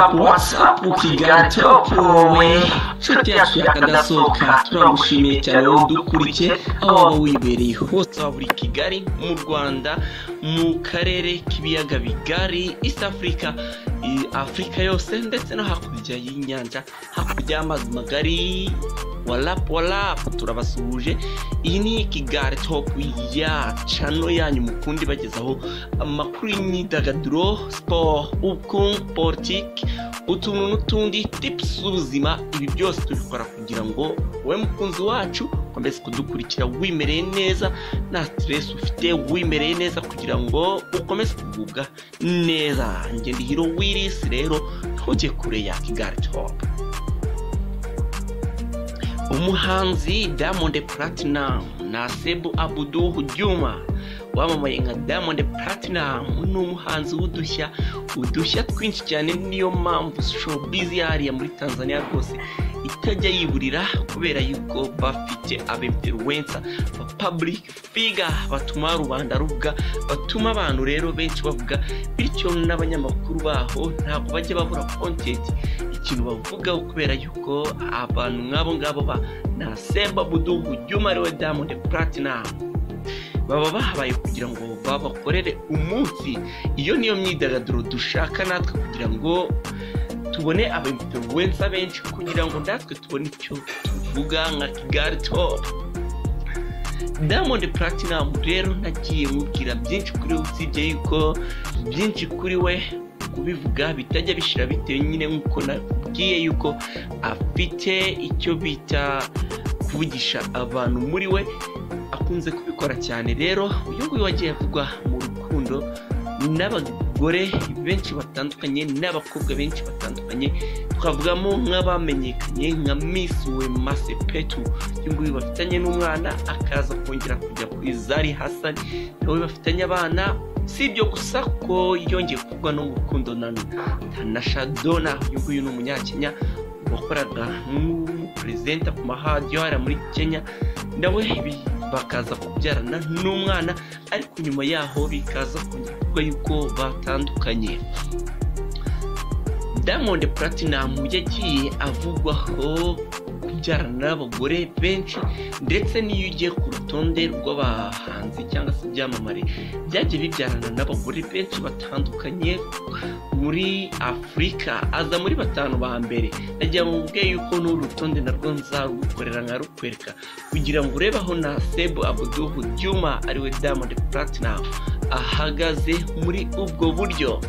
What's up, what's up, Kigali Top, wowe nshuti yacu y'akadasohoka, turagushimiye cyane wowe udukurikiye aho waba wibereye hose, waba uri Kigali mu Rwanda, mu karere k'ibiyaga bigari, East Africa, Afurika yose, ndetse no hakurya y'inyanja, hakurya y'amazi magari. What up, what up, turabasuhuje. Iyi ni Kigali Top ya channel yanyu mukundi bagezaho amakuru y'imyidagaduro, siporo, ubukungu, politiki, utuntu n'utundi, tips z'ubuzima. Ibi byose tubikora kugira ngo wowe mukunzi wacu ukomeze kudukurikira wimereye neza, nta stress ufite, wimereye neza, kugira ngo ukomeze kugubwa neza. Njye ndi Hero Willis. Rero ntujye kure ya Kigali Top. Umuhanzi Diamond Platnumz, Nasibu Abuduhu Juma wamamaye nka Diamond Platnumz, ni umuhanzi w'udushya, udushya twinshi cyane. Niyo mpamvu showbiz hariya muri Tanzania rwose itajya yiburira, kubera yuko bafite aba influencer ba public figure batuma rubanda ruvuga, batuma abantu rero benshi bavuga. Bityo n'abanyamakuru baho ntabwo bajya babura content, ikintu bavugaho, kubera yuko abantu nk'abo ngabo ba Nasibu Abuduhu Juma ariwe Diamond Platnumz baba bahabaye kugira ngo babakorere umunsi. Iyo niyo myidagaduro dushaka natwe, kugira ngo tubone aba influencer benshi, kugira ngo natwe tubone icyo tuvuga nka Kigali Top. Diamond Platnumz rero nagiye mubwira byinshi kuri we, usibye yuko byinshi kuri we kubivuga bitajya bishira, bitewe nyine nk'uko nakubwiye yuko afite icyo bita kuvugisha abantu muri we, akunze kubikora cyane. Rero uyu nguyu wagiye avugwa mu rukundo n'abagore benshi batandukanye, n'abakobwa benshi batandukanye, twavugamo nk'abamenyekanye nka Miss Wema Sepetu, uyu nguyu bafitanye n'umwana, akaza kongera kujya kuri Zari Hassan, nawe bafitanye abana. Si ibyo gusa, ko yongeye kuvugwa no mu rukundo na Tanasha Donna. Uyu nguyu ni Umunyakenya wakoraga nk'umuperezida ku maradiyo hariya muri Kenya, nawe bakaza kubyarana n'umwana, ariko nyuma yaho bikaza kongera kuvuga yuko batandukanye. Diamond Platnumz yagiye avugwaho kubyarana n'abagore benshi, ndetse n'iyo ugiye ku rutonde rw'abahanzi cyangwa se ibyamamare byagiye bibyarana n'abagore benshi batandukanye muri Afurika, aza muri batanu ba mbere. Nagira ngo mubwiye yuko n'uru rutonde narwo nzarugukorera nkarukwereka, kugira ngo urebe aho Nasibu Abuduhu Juma ariwe Diamond Platnumz ahagaze muri ubwo buryo.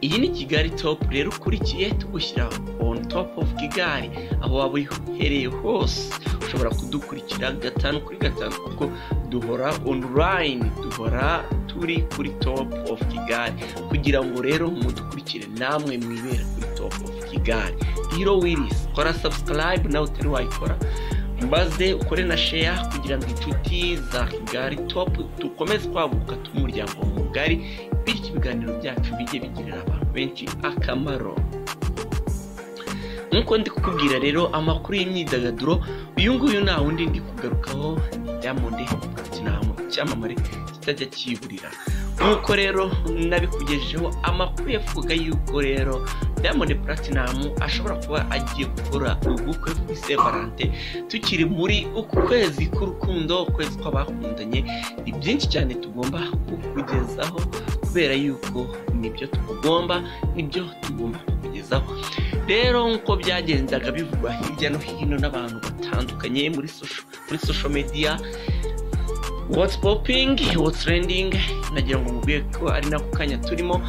Iyi ni Kigali Top rero ukurikiye, tugushyira on top of Kigali. Aho waba uhereye hose ushobora kudukurikira gatanu kuri gatanu, kuko duhora online, duhora turi kuri top of Kigali, kugira ngo rero mudukurikire namwe mwibere kuri top of Kigali. Hero Willis, kora subscribe nawe utari wayikora, maze ukore na share, kugira ngo inshuti za Kigali Top dukomeze kwaguka umuryango mugari, bityo ibiganiro byacu bijye bigirira abantu benshi akamaro. Nk'uko ndi kukubwira rero amakuru y'imyidagaduro, uyu nguyu nta wundi ndi kugarukaho, ni Diamond Platnumz, icyamamare kitajya kiburira. Nk'uko rero nabikugejejeho, amakuru yavuga yuko rero Diamond Platnumz ashobora kuba agiye gukora ubukwe kuri Saint Valentin, tukiri muri uku kwezi k'urukundo, ukwezi kw'abakundanye. Ni byinshi cyane tugomba kukugezaho, kubera yuko nibyo tugomba, nibyo tugomba kukugezaho. Rero nk'uko byagendaga bivugwa hirya no hino n'abantu batandukanye muri social media, what's popping, what's trending, nagira ngo mubwiye ko ari nako kanya turimo.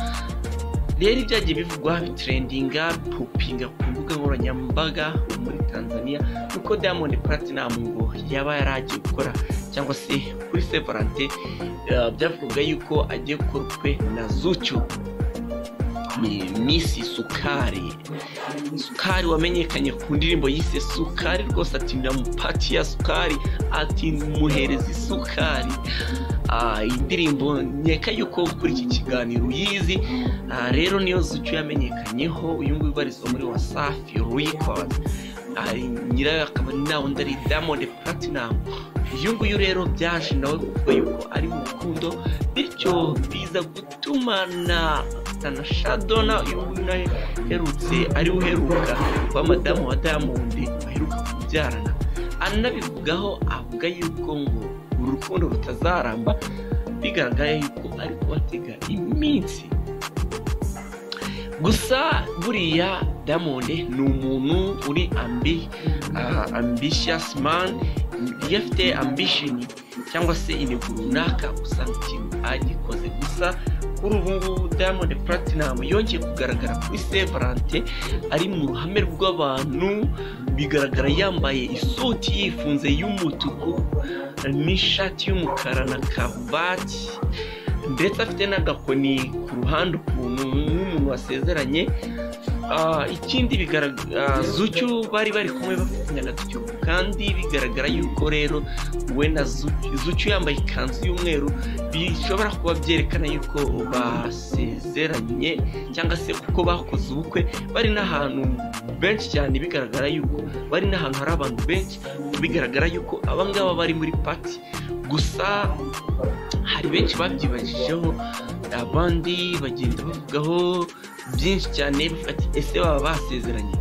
Rero ibyagiye bivugwa, bitrendinga, popinga ku mbuga nkoranyambaga muri Tanzania, nuko Diamond Platnumz ngo yaba yaragiye gukora, cyangwa se kuri Saint Valentin byavugaga yuko agiye gukora ubukwe na Zuchu, ni Miss Sukari, Sukari wamenyekanye ku ndirimbo yise Sukari. Rwose ati "Ndamupatia sukari", ati "Muhereza isukari". Iyi ndirimbo nkeka yuko kuri iki kiganiro uyizi. Rero niyo Zuchu yamenyekanyeho. Uyu nguyu ubarizwa muri Wasafi Records, nyirayo akaba nta wundi ari Diamond Platnumz. Uyu nguyu rero byaje nawe kuvuga yuko ari mu rukundo, bityo biza gutuma na Tanasha Donna, uyu nguyu nawe uherutse ari uheruka kuba madamu wa Diamond baheruka kubyarana, anabivugaho avuga yuko ngo uru rukundo rutazaramba, bigaragara yuko ari kubatega iminsi. Gusa buriya Diamond ni umuntu uri ambitious man, iyo afite ambition cyangwa se intego runaka usanga ikintu agikoze. Gusa kuri ubu ngubu Diamond Platnumz yongeye kugaragara kuri Saint Valentin ari mu ruhame rw'abantu, bigaragara yambaye isuti yifunze y'umutuku n'ishati y'umukara na karuvati, ndetse afite n'agakoni ku ruhande ukuntu nk'umuntu wasezeranye. Ikindi bigaragara Zuchu bari bari kumwe bafatanya na Zuchu, kandi bigaragara yuko rero we na Zuchu yambaye ikanzu y'umweru, bishobora kuba byerekana yuko basezeranye cyangwa se kuko bakoze ubukwe bari n'ahantu benshi cyane, bigaragara yuko bari n'ahantu hari abantu benshi, bigaragara yuko abangaba bari muri party. Gusa hari benshi babyibajijeho, abandi bagenda bavugaho byinshi cyane bafata ese baba basezeranye.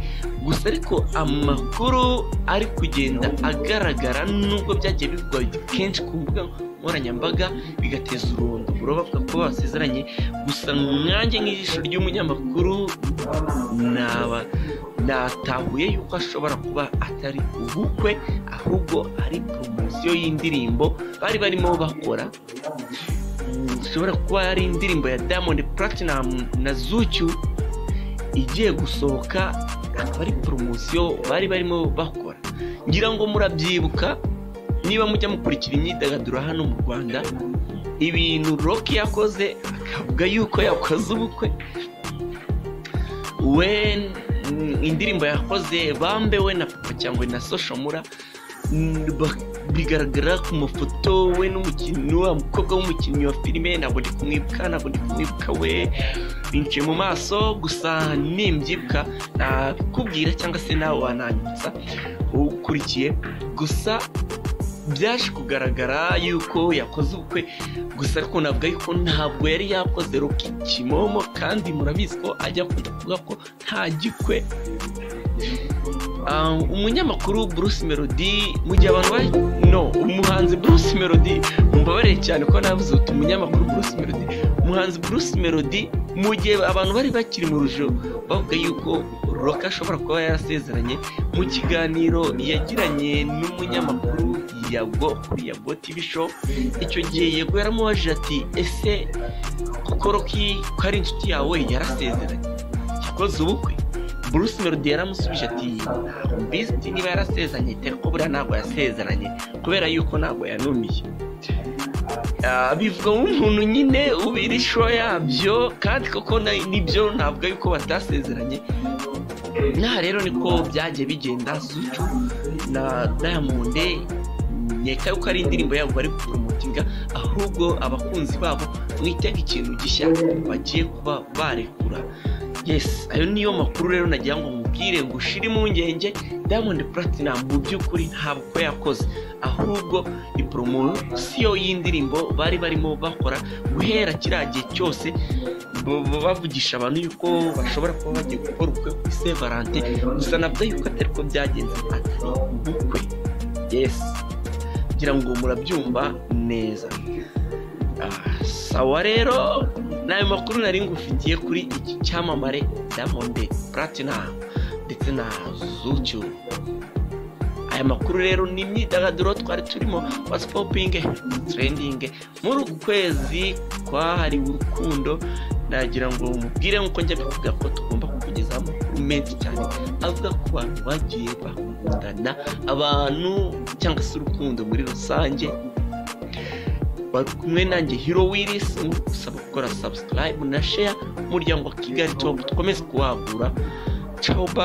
Gusa ariko amakuru ari kugenda agaragara nubwo byagiye bivugwa kenshi ku mbuga nkoranyambaga bigateza urondogoro bavuga ko basezeranye, gusa mwanjye nk'ijisho ry'umunyamakuru naba natahuye yuko ashobora kuba atari ubukwe, ahubwo ari poromosiyo y'indirimbo bari barimo bakora. Ishobora kuba ari indirimbo ya Diamond Platnumz na Zuchu igiye gusohoka, akaba ari poromosiyo bari barimo bakora. Ngira ngo murabyibuka niba mujya mukurikira imyidagaduro hano mu Rwanda, ibintu Rocky yakoze akavuga yuko yakoze ubukwe, we indirimbo yakoze bambe we na Papa cyangwa na Social Mula, bigaragara ku mafoto we n'umukinnyi wa mukobwa w'umukinnyi wa filime, ntabwo ndi kumwibuka we binciye mu maso, gusa nimbyibuka nakubwira cyangwa se nawe wananyibutsa ukurikiye. Gusa byaje kugaragara yuko yakoze ubukwe, gusa ariko navuga yuko ntabwo yari yakoze Rocky Kimomo, kandi murabizi ko ajya akunda kuvuga ko nta gikwe. Umunyamakuru Bruce Melody, mu gihe abantu bari no umuhanzi Bruce Melody, mumbabarire cyane ko navuze uti umunyamakuru Bruce Melody, umuhanzi Bruce Melody, mu gihe abantu bari bakiri mu rujo bavuga yuko Rocky ashobora kuba yarasezeranye, mu kiganiro yagiranye n'umunyamakuru Yago kuri Yago TV show, icyo gihe Yago yaramubajije ati ese kuko Rocky ko ari inshuti yawe yarasezeranye yakoze ubukwe? Bruce Melody yaramusubije ati ntabwo mbizi niba yarasezeranye, ko buriya ntabwo yasezeranye kubera yuko ntabwo yanumiye. Bivuga nk'umuntu nyine ubira isho yabyo, kandi koko nibyo ntabwo yuko batasezeranye. Naha rero niko byagiye bigenda. Zuchu na Diamond nkeka yuko ari indirimbo yabo bari gupromotinga, ahubwo abakunzi babo mwitega ikintu gishya bagiye kuba barekura. Yes, ayo niyo makuru rero nagira ngo mubwire ngo ushire impungenge, Diamond Platnumz mu by'ukuri ntabwo yakoze, ahubwo ni poromosiyo y'indirimbo bari barimo bakora guhera kiriya gihe cyose bavugisha abantu yuko bashobora kuba bagiye gukora ubukwe kuri Saint Valentin. Gusa navuga yuko atari ko byagenze, atari ubukwe. Yes, kugira ngo murabyumva neza. Sawa rero, n'ayo makuru nari ngufitiye kuri iki cyamamare Diamond Platnumz ndetse na Zuchu. Aya makuru rero ni imyidagaduro twari turimo, what's popping, trending muri uku kwezi kwahariwe urukundo. Nagira ngo mubwire nk'uko njya bivuga ko tugomba kukugezaho amakuru menshi cyane avuga ku bantu bagiye bakundana, abantu cyangwa se urukundo muri rusange. Bari kumwe nanjye Hero Willis, usaba gukora subscribe na share, umuryango wa Kigali Top dukomeze kuwagura. Ciao.